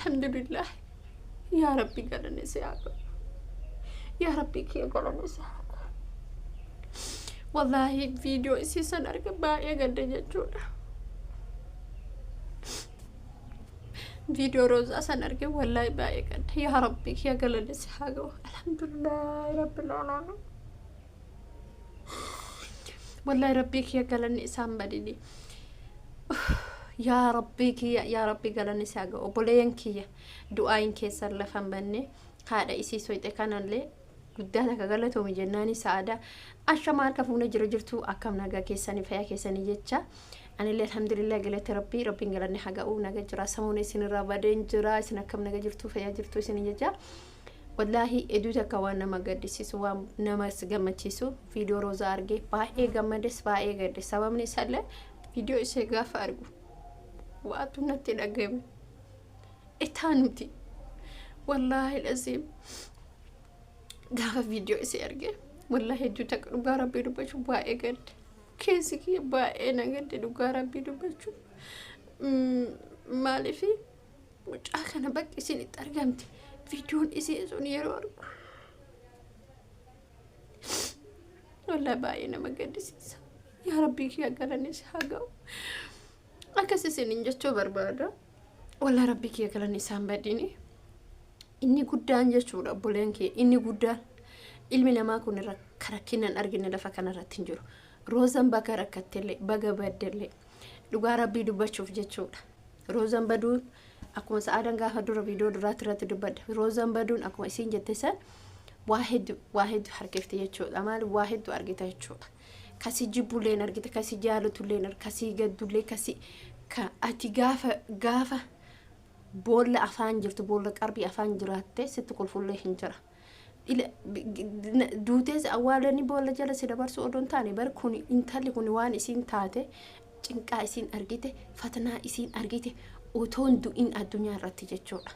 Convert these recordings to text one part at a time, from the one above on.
Alhamdulillah. Yaa Rabbi galanni si haa ga'u. Yaa Rabbi kiyya galanni si haa ga'u. Wallaahi viidiyoo isii san arge baay'ee gadde jechuudha. Viidiyoo Roozaa san arge wallaahi baay'ee gadde. Yaa Rabbi kiyya galanni si haa ga'u. Alhamdulillah Rabbil aalamiin. Wallaahi Rabbii kiyya galanni isaan badini. Yaa Rabbii kiyya, yaa Rabbii galanni isaa ga'u. Obboleeyyan kiyya, du'aayin keessan lafa hin banne. Haadha isii soyxe kanallee guddaa takka galatoomi jennaani. Sa'aadaa, ashama harka fuunee jira jirtu, akkam nagaa keessanii, fayyaa keessanii jecha. Anillee alhamdulillah, galata Rabbii, Rabbiin galanni haa ga'u, naga jira. Samuun isinirraa badeen jira. Isin akkam naga jirtu, fayyaa jirtu isin jecha. Wallaahi eduu takka waan nama gaddisiisu, waan nama gammachiisu, viidiyoo Roozaa argee baay'ee gammades, baay'ee gadde. Sababni isaallee viidiyoo ishee gaafa argu waatu natti dhagame. Itaa nuti wallaahi laziim gaafa viidiyoo ishee arge, wallaahi hedduu takka dhugaa Rabbii dubbachuu baay'ee gadde. Keessi kiyya baay'ee na gadde dhugaa Rabbii dubbachuu. Maaliifi mucaa kana bakki isin itti argamte viidiyoon isii sun yeroo argu wallaahi baay'ee nama gaddisiisa. Yaa Rabbii kiyya galanni si haa ga'u. Akkas isiniin jechuu barbaada. Wallaahi Rabbii kiyya galanni isaan badini. Inni guddaan jechuudha, obboleen kiyya, inni guddaan ilmi namaa kun rakkina hin argine lafa kanarratti hin jiru. Roozan baga rakkattellee, baga baddellee, dhugaa Rabbii dubbachuuf jechuudha. Roozan baduun akkuma Sa'aadan gaafa dura viidiyoo duraatti irratti dubbadhe. Roozan baduun akkuma isiin jette san waa hedduu, waa hedduu harkifte jechuudha. Maali waa hedduu argita jechuudha. Kasi jibbullee hin argita, kasi jaalatullee hin argita, kasi gaddullee, kasi ka ati gaafa boolla afaan jirtu, boolla qarbii afaan jiraatte sitti kolfullee hin jira. Duutees awwaalanii boolla jala si dabarsuu odoo hin taane, bar kun intalli kun waan isiin taate, cinqaa isiin argite, fatanaa isiin argite otoon du'in addunyaa irratti jechuudha.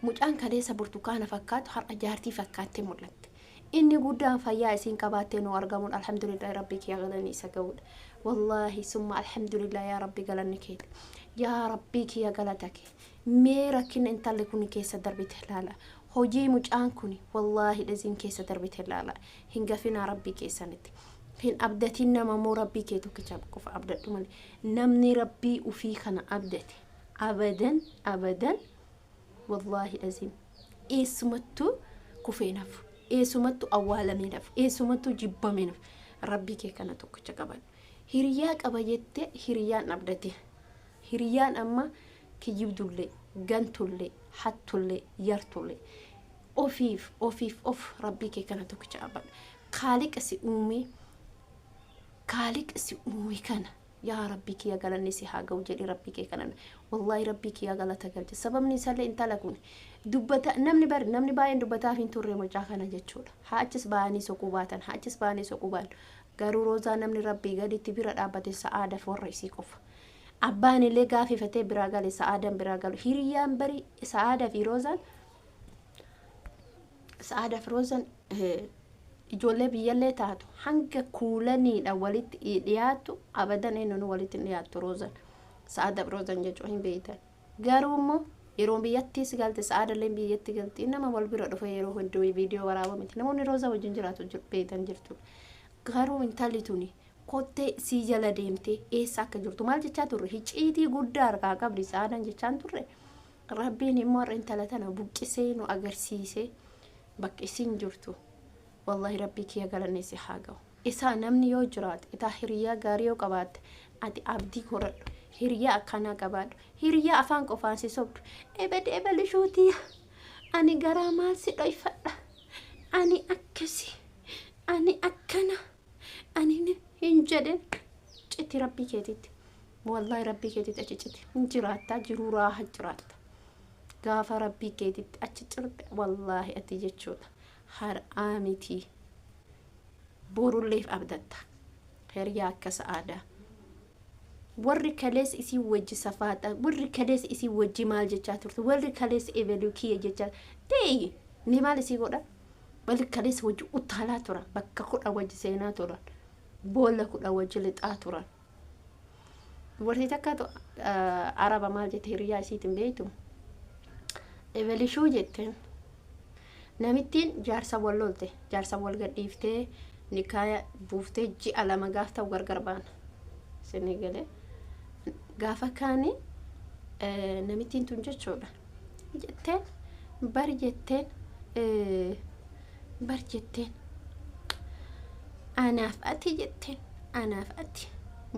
Mucaan kaleessa burtukaana fakkaatu har'a jaartii fakkaattee mul'atte. Inni guddaan fayyaa isiin qabaattee nu argamuun alhamdulillah, Rabbii kiyya galanni isa ga'uudha. Wallaahi summa alhamdulillah, yaa Rabbi galanni keeti. Yaa Rabbii kiyya galata kee. Mee rakkina intalli kun keessa darbite ilaala. Hojii mucaan kun wallaahi dhaziin keessa darbite ilaala. Hin gafinaa Rabbii keessanitti. Hin abdatin nama immoo, Rabbii kee tokkicha qofa abdadhu malee. Namni Rabbii ufii kana abdate abadan abadan wallaahi dhaziin eessumattuu kufee nafu, eessumattuu awwaalamee nafu, eessumattuu jibbamee nafu. Rabbii kee kana tokkicha qabadhu. Hiriyaa qaba jettee hiriyaan abdate. Hiriyaan amma kijibdullee, gantullee, hattullee, yartullee, ofiif ofiif of Rabbii kee kana tokkicha qabadhu. Kaaliqa si uumee, kaaliqa si uume kana yaa Rabbii kiyya galanni si haa ga'u jedhi Rabbii kee kana. Wallaahi Rabbii kiyya galata galche. Sababni isaallee intala kun dubbata namni bari namni baay'een dubbataaf hin turre mucaa kana jechuudha. Haa achis ba'anii soquu baatan, haa achis ba'anii soquu baatan. Garuu Roozaa namni Rabbii gaditti bira dhaabbate Sa'aadaaf warra isii qofa. Abbaan illee gaafifatee biraa gale, Sa'aadan biraa galu. Hiriyyaan bari Sa'aadaa fi Roozaan, Sa'aadaa fi Roozaan ijoollee biyyallee taatu hanga kuulaniidha walitti dhiyaattu, abadan eenyuun walitti hin dhiyaattu Roozaan. Sa'aadaa fi Roozaan jechuun hin beektan. Garuu immoo yeroo biyyattis galte, Sa'aadallee biyyatti galti, nama wal bira dhufe yeroo hedduu viidiyoo waraabaa miti. Namoonni Roozaa wajjin jiraatu beektan jirtu. Garuu intalli tuni kottee sii jala deemtee eessa akka jirtu maal jechaa turre, hicciitii guddaa harkaa qabdi Sa'aadan jechaan turre. Rabbiin immoo har'a intala tana buqqisee nu agarsiisee bakka isiin jirtu. Wallahi Rabbii kiyya galanni si haa ga'u. Isaa namni yoo jiraate, itaa hiriyaa gaarii yoo qabaatte, ati abdii horadhu. Hiriyaa akkanaa qabaadhu. Hiriyaa afaan qofaan si sobdu. Ebede ebelishuutiya. Ani garaa maal si dhoyfadha. Ani akkasi. Ani akkana. Ani hin jedhin, citi Rabbii keetitti. Wallahi Rabbii keetitti achi citi. Hin jiraattaa, jiruu raaha jiraatta. Gaafa Rabbii keetitti achi cirte, wallaahi ati jechuudha. Har'aa miti. Borulleef abdatta. Hiriyaa akka Sa'aadaa. Warri kaleessa isii wajji safaaxa, warri kaleessa isii wajji maal jechaa turte, warri kaleessa eveluu kiyya jechaa ta'e, ni maal isii godha? Warri kaleessa wajji utaalaa turan, bakka 10 wajji seenaa turan, boolla 10 wajji lixaa turan. Dubartii takkaatu Araba maal jette hiriyaa isiitiin beektu? Ebelishuu jetteen namittiin jaarsa wal lolte, jaarsa wal gadhiiftee, nikaaya buuftee ji'a 2 gaaf ta'u gargar baana. Isinii galee? Gaafa kaani namittiin tun jechuudha jetteen bar jetteen bar jetteen anaaf ati jetteen anaaf ati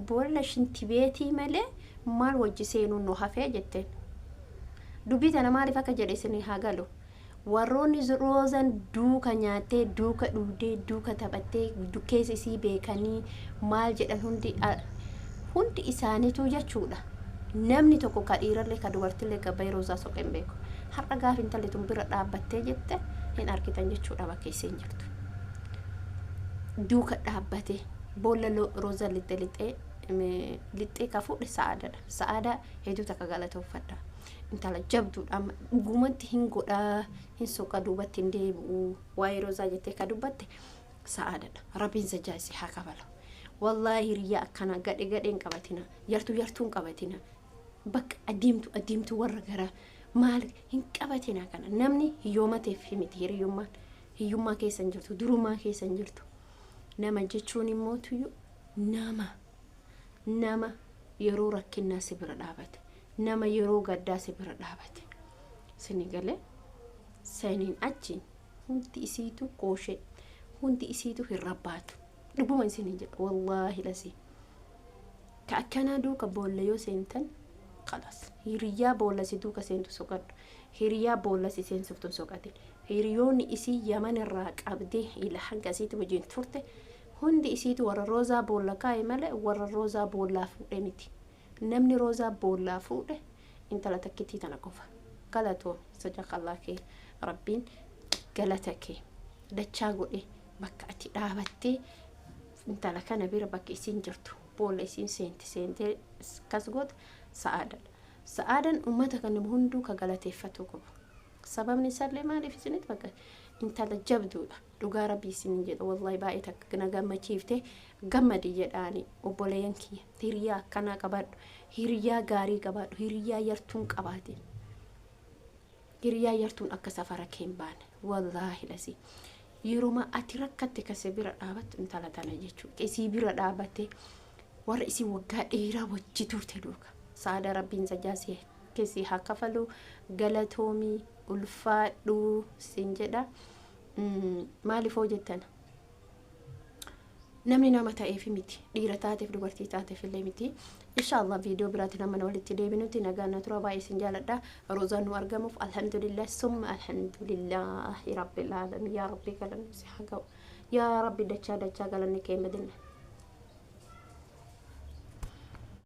boolla shintibeetii malee maal wajji seenuun nu hafee jetteen. Dubbii tana maaliif akka jedhe isinii haa galu. Warroonni Roozan duuka nyaattee, duuka dhugdee, duuka taphattee, keessa isii beekanii maal jedhan, hundi hundi isaaniitu jechuudha. Namni tokko ka dhiirallee ka dubartillee gabbayee Roozaa soqee hin beeku. Har'a gaaf intalli tun bira dhaabbattee jette hin argitan jechuudha bakka isiin jirtu. Duuka dhaabbatee boolla Roozaa lixxe lixxee lixxee ka fuudhe Sa'aadadha. Sa'aadaa hedduu takka galatoonfadha. Intala jabduudha, amma dhugumatti hin godhaa, hin soqa, duubatti hin deebi'u waa'ee Roozaa jettee ka dubbatte Sa'aadadha. Rabbiin sajaa isii haa kafalu. Wallaahi hiriyyaa akkanaa gadhe gadheen qabatina. Yartuu yartuun qabatina. Bakka adeemtu adeemtu warra gara maal hin qabatina kana. Namni hiyyoomateef miti hiriyyummaan. Hiyyummaa keessa hin jirtu, durumaa keessa hin jirtu. Nama jechuun immoo tuyyuu nama yeroo rakkinnaa si bira dhaabate. Nama yeroo gaddaa si bira dhaabate. Sini galee? Saniin achi hundi isiitu qooshee, hundi isiitu hin rabbaatu. Dhuguma isinii jedha, wallaahi lasii. Ka akkanaa duuka boolla yoo seentan kalas. Hiriyyaa boolla si duuka seentu soqadhu. Hiriyyaa boolla si seensiftu hin soqatin. Hiriyoonni isii Yaman irraa qabdee ila hanga isiitti wajjin turte hundi isiitu warra Roozaa boolla kaa'e malee warra Roozaa boollaa fuudhe miti. Namni Roozaa boollaa fuudhe intala takkittii tana qofa. Galatoom sadaqallaa kee, Rabbiin galata kee dachaa godhe. Bakka ati dhaabattee intala kana bira bakka isiin jirtu boolla isiin seente seentee kas goote Sa'aadadha. Sa'aadan uummata kana hunduu ka galateeffatu qabu. Sababni isaallee maaliif isinitti bakka intala jabduudha. Dhugaa Rabbii isinin jedha, wallahi baay'ee takka na gammachiifte, gammadi jedhaani obboleeyyan kiyya. Hiriyaa akkanaa qabaadhu. Hiriyaa gaarii qabaadhu. Hiriyaa yartuun qabaate. Hiriyaa yartuun akka safara kee hin baane. Wallaahi lasii. Yeroo ati rakkatte kase bira dhaabattu intala tana jechuudha. Isii bira dhaabatte warra isii waggaa dheeraa wajji turte duuka. Sa'aadaa, Rabbiin sajaa si keessi haa kafalu, galatoomii, ulfaadhu siin jedha. Maaliif hoo jettan, namni nama ta'eef miti, dhiira taateef dubartii taateef illee miti. Inshaallah viidiyoo biraatiin hamma walitti deebinutti nagaan na tura, baay'ee isin jaaladha. Roozaan nu argamuuf alhamdulillah, summa alhamdulillahi rabbil alamin. Yaa Rabbi, galanni si haa ga'u. Yaa Rabbi, dachaa dachaa galanni kee madina.